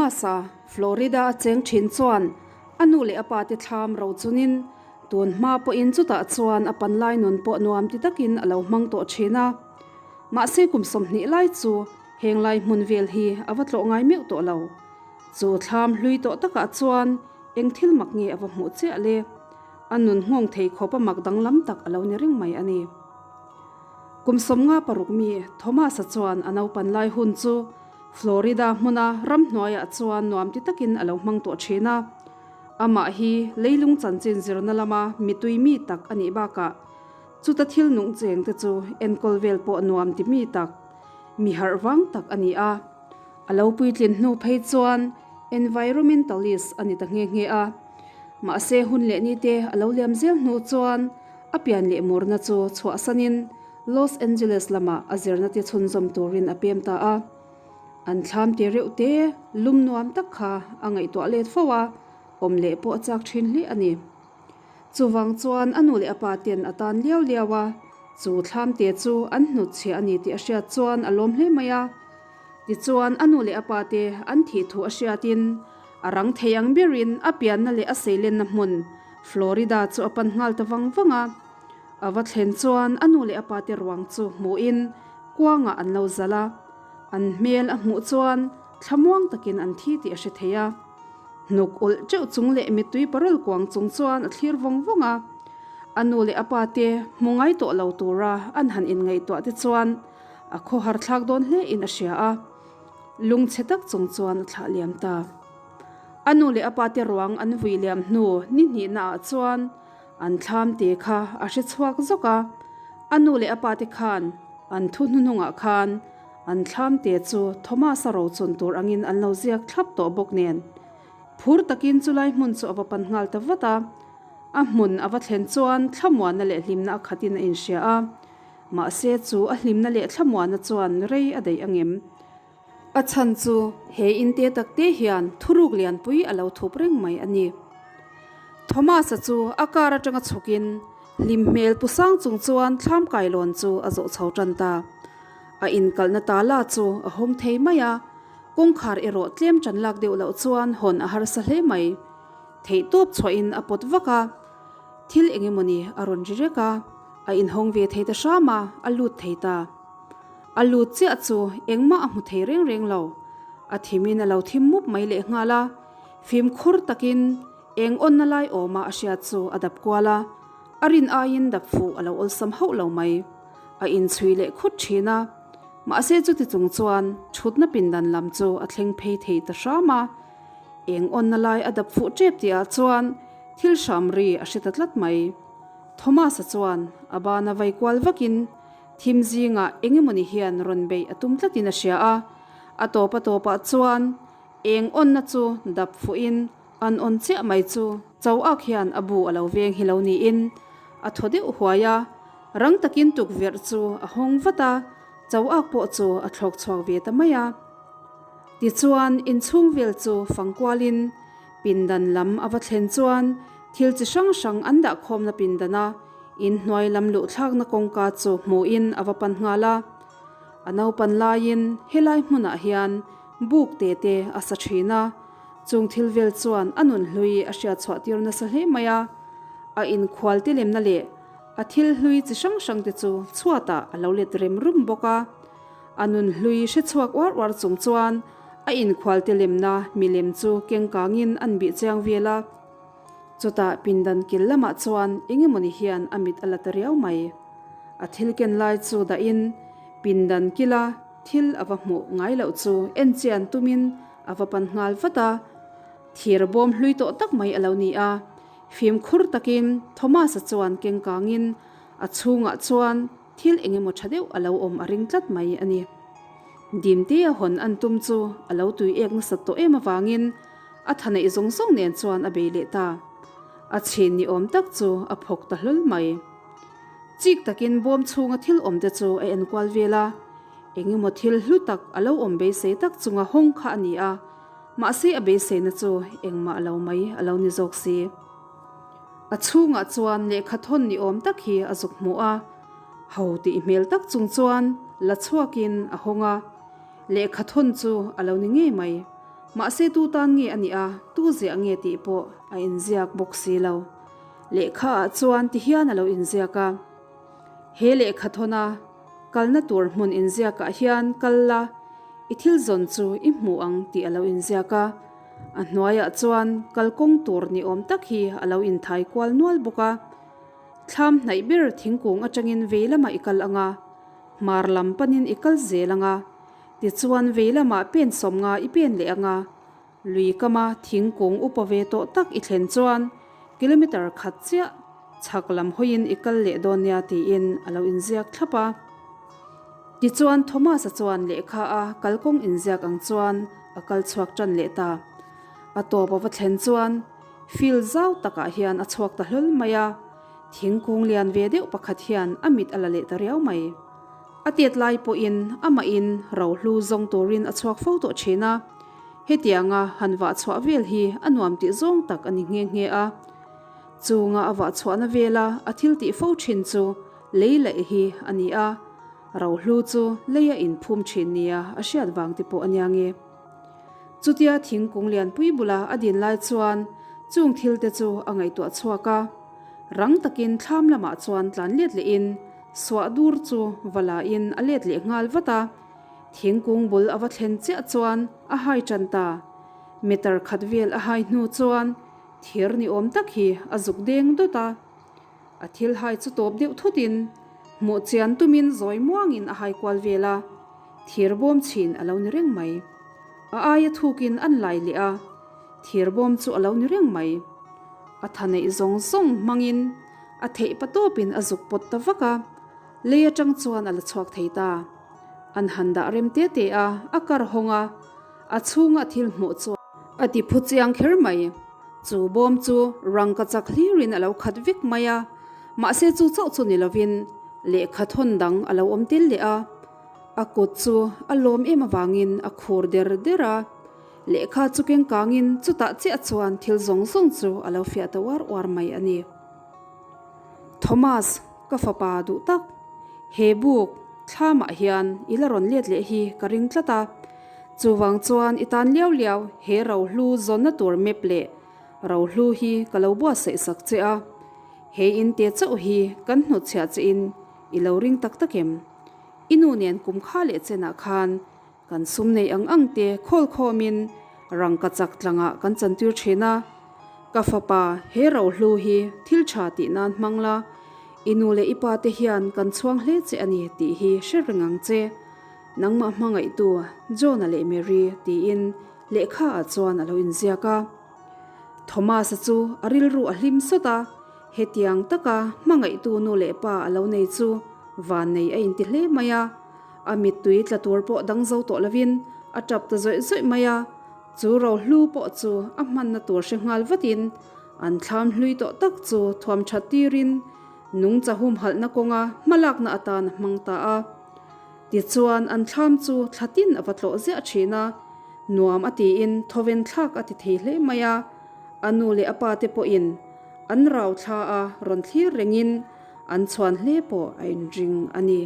Thomas-a, Florida-a cheng thin chuan a nu leh a pa te thlam ro chunin tun hma pawhin chutah chuan a panlai nun pawh nuam ti takin a lo hmang tawh thin a. Mahse kum 20 lai chu heng lai hmun vel hi a va tlawh ngai meuh tawh lo. Chu thlam hlui tawh takah chuan eng thil mak nge a va hmuh chiah le? A nun nghawng thei khawp a mak danglam tak a lo ni reng mai a ni. Kum 56 mi Thomas-a chuan a naupan lai hun chu Florida hmuna ramhnuaiah chuan nuam ti takin a lo hmang tawh thin a. Amah hi leilung chanchin zirna lama mitui mi tak a nih bakah chuta thil nung cheng te chu enkawl vel pawh nuam ti mi tak, mi harh vang tak a ni a. A lo puitlin hnu phei chuan environmentalist a ni ta nghe nghe a. Mahse hun leh ni te a lo liam zel hnu chuan a pian leh murna chu chhuahsanin Los Angeles lamah a zirna te chhunzawm turin a pem ta a. An thlam te reuh te lum nuam tak kha a ngaihtuah let fo a, awm leh pawh a chak thin hle a ni. Chuvang chuan a nu leh a pa ten a tan liau liau a, chu thlam te chu an hnutchhiah a ni tih a hriat chuan a lawm hle mai a. Tichuan a nu leh a pa te an thih thu a hriatin a rang thei ang berin a pianna leh a seilenna hmun Florida chu a pan nghal ta vang vang a. A va thlen chuan a nu leh a pa te ruang chu hmuhin kuangah an lo zalh a, an hmel a hmuh chuan thlamuang takin an thi tih a hre thei a. Hnuk ulh teuh chung leh mittui parul kuang chung chuan a thlir vawng vawng a. A nu leh a pa te hmu ngai tawh lo tura an han inngaihtuah te chuan a khawhar thlak dawn hle in a hria a, lungchhe tak chung chuan a thlah liam ta. A nu leh a pa te ruang an vui liam hnu ni hnihna ah chuan an thlam te kha a hre chhuak zawk a, a nu leh a pa te khan an thu hnuhnungah khan an thlam te chu Thomas-a rochun tur angin an lo ziak thlap tawh bawk nen. Phur takin chulai hmun chu a va pan nghal ta vat a, a hmun a va thlen chuan thlamuanna leh hlimna a khatin a inhria a. Mahse chu a hlimna leh thlamuanna chuan rei a daih angem? A chhan chu he in te tak te hian thuruk lianpui a lo thup reng mai a ni. Thomas-a chu a car atanga chhukin hlim hmel pu sang chung chuan thlam kailawn chu a zawh chho tan ta. A inkalhna tala chu a hawng thei mai a, kawngkhar erawh tlem tan lak deuh loh chuan hawn a harsa hle mai. Theihtawp chhuahin a pawt vak a, thil eng emawni a rawn ri rek a, a inhawng ve thei ta hram a, a lut thei ta. A lut chiah chu engmah a hmu thei reng reng lo. A thimin a lo thim mup mai lehnghal a, fimkhur takin eng awnna lai awma a hriat chu a dap kual a, a rin aiin dap fuh a lo awlsam hauh lo mai. A inchhui leh khut thin a, mahse chuti chung chuan thutna pindan lam chu a thleng phei thei ta hram a. Eng awnna lai a dap fuh tep tihah chuan thil hram ri a hre ta tlat mai. Thomas-a chuan a bana vai kual vakin thim zingah eng emawni hian rawn beih a tum tlatin a hria a. A tawp a tawpah chuan eng awnna chu dap fuhin an awn chiah mai chu cho ak hian a bu a lo veng hi lo niin a thaw deuh huai a. Rang takin tukverh chu a hawng vat a, cho ak pawh chu a thlawk chhuak ve ta mai a. Tichuan, inchhung vel chu fang kualin pindan lam a va thlen chuan thil chi hrang hrang an dah khawmna pindana inhnuai lam luhthlakna kawngka chu hmuhin a va pan nghal a. A naupan laiin helai hmunah hian buk te te a sa thin a, chung thil vel chuan a nun hlui a hriat chhuah tir nasa hle mai a. A inkhual te lemna leh a thil hlui chi hrang hrang te chu chhuatah a lo let rem rum bawk a. A nun hlui hre chhuak uar uar chung chuan a inkhual te lemna milem chu keng kangin an bih chiang vel a. Chutah pindan kil lamah chuan engemawni hian a mit a la ta riau mai. A thil ken lai chu dahin pindan kila thil a va hmuh ngai loh chu en chian tumin a va pan nghal vat a. Thir bawm hlui tawh tak mai a lo ni a. Fimkhur takin Thomas-a chuan keng kangin a chhungah chuan Thil eng emaw tha deuh a lo awm a ring tlat mai a ni. Dimte a hawn an tum chu a lo tui ek nasat tawh em avangin a tha neih zawng zawng nen chuan a bei leh ta. A chhin ni awm tak chu a phawk ta hlawl mai. Chik takin bawm chhunga thil awm te chu a enkual vel a, eng emaw thil hlu tak a lo awm beisei tak chunga hawng kha a ni a, mahse a beiseina chu engmah lo mai a lo ni zawk si. A chhungah chuan lehkha thawn ni awm tak hi a zuk hmuh a, ho tih hmel tak chung chuan la chhuakin a hawng a, lehkha thawn chu a lo ni ngei mai. Mahse tu tan nge a nih a, tu ziah nge tih pawh a inziak bawk si lo. Lehkha ah chuan ti hian a lo inziak a. He lehkha thawn a kalna tur hmun inziak ah hian kal la, i thil zawn chu i hmu ang tih a lo inziak a. A hnuaiah chuan kalkawng tur ni awm tak hi a lo inthai kual nual bawk a. Thlam hnaih ber thingkung atangin vei lamah i kal ang a, hmar lam panin i kal zel ang a, tichuan vei lamah pen sawmnga i pen leh ang a, lui kama thingkung upa ve tawh tak i thlen chuan kilometre khat chiah chhak lam hawiin i kal leh dawn nia tiin a lo inziak thlap a. Tichuan Thomas-a chuan lehkha a kalkawng inziak ang chuan a kal chhuak tan leh ta. A tawp a va thlen chuan field zau takah hian a chhuak ta hlawl mai a, thingkung lian ve deuh pakhat hian a mit a la leh ta riau mai. A tet lai pawhin amahin rohlu zawng turin a chhuak fo tawh thin a, hetianga han vah chhuah vel hi a nuam tih zawng tak a ni nghe nghe a. Chunga a vah chhuahna vela a thil tih fo thin chu lei laih hi a ni a, rohlu chu leia inphum thin nia a hriat vang te pawh a nia nge. Chutia thingkung lianpui bula a din lai chuan chung thil te chu a ngaihtuah chhuak a, rang takin thlam lamah chuan tlan let lehin suah dur chu va lain a let leh nghal vat a, thingkung bul a va thlen chiah chuan a hai tan ta. Meter khat vel a hai hnu chuan thir ni awm tak hi a zuk deng dawt a. A thil hai chu tawp deuh thutin hmuh chian tumin zawi muangin a hai kual vel a, thir bawm chhin a lo ni reng mai. A aia thukin an lai leh a, thir bawm chu a lo ni reng mai. A tha neih zawng zawng hmangin a theih pa tawpin a zuk pawt ta vak a, lei atang chuan a la chhuak thei ta. An han dah rem te te a, a kar hawng a, a chhunga thil hmuh chu a ti phu chiang kher mai. Chu bawm chu rangka chak hlirin a lo khat vek mai a, mahse chu chauh chu ni lovin lehkha thawn dang a lo awm tel leh a. A kut chu a lawm em avangin a khur der der a, lehkha chu keng kangin chutah chiah chuan thil zawng zawng chu a lo fiah ta uar uar mai a ni. Thomas, ka fapa duh tak, he buk thlamah hian i la rawn let leh hi ka ring tlat a, Chuvang chuan i tan liau liau he rohlu zawnna tur map leh rohlu hi ka lo buatsaih sak che a, he in te chauh hi kan hnutchhiah che in i lo ring tak tak em? I nu nen kum kha leh chenah khan kan sum nei ang ang te khawl khawmin rangka chak tlangah kan chantir thin a, ka fapa he rohlu hi thil tha tih nan hmang la, i nu leh i pa te hian kan chhuang hle che a ni tih hi hre reng ang che. Nangmah hmangaihtu John-a leh Mary tiin lehkha ah chuan a lo inziak a. Thomas-a chu a rilru a hlim sawt a, hetiang taka hmangaihtu nu leh pa a lo nei chu vannei a inti hle mai a. A mittui tla tur pawh dang zo tawh lovin a tap ta zawih zawih mai a. Chu rohlu pawh chu a hmanna tur hre nghal vatin an thlam hlui tawh tak chu thuam that tirin nungcha humhalhna kawnga hmalakna atan a hmang ta a. Tichuan, an thlam chu thla tin a va tlawh ziah thin a, nuam a tiin thawven thlak a ti thei hle mai a. A nu leh a pa te pawhin an rau thla a rawn thlir rengin an chhuan hle pawh a inring a ni.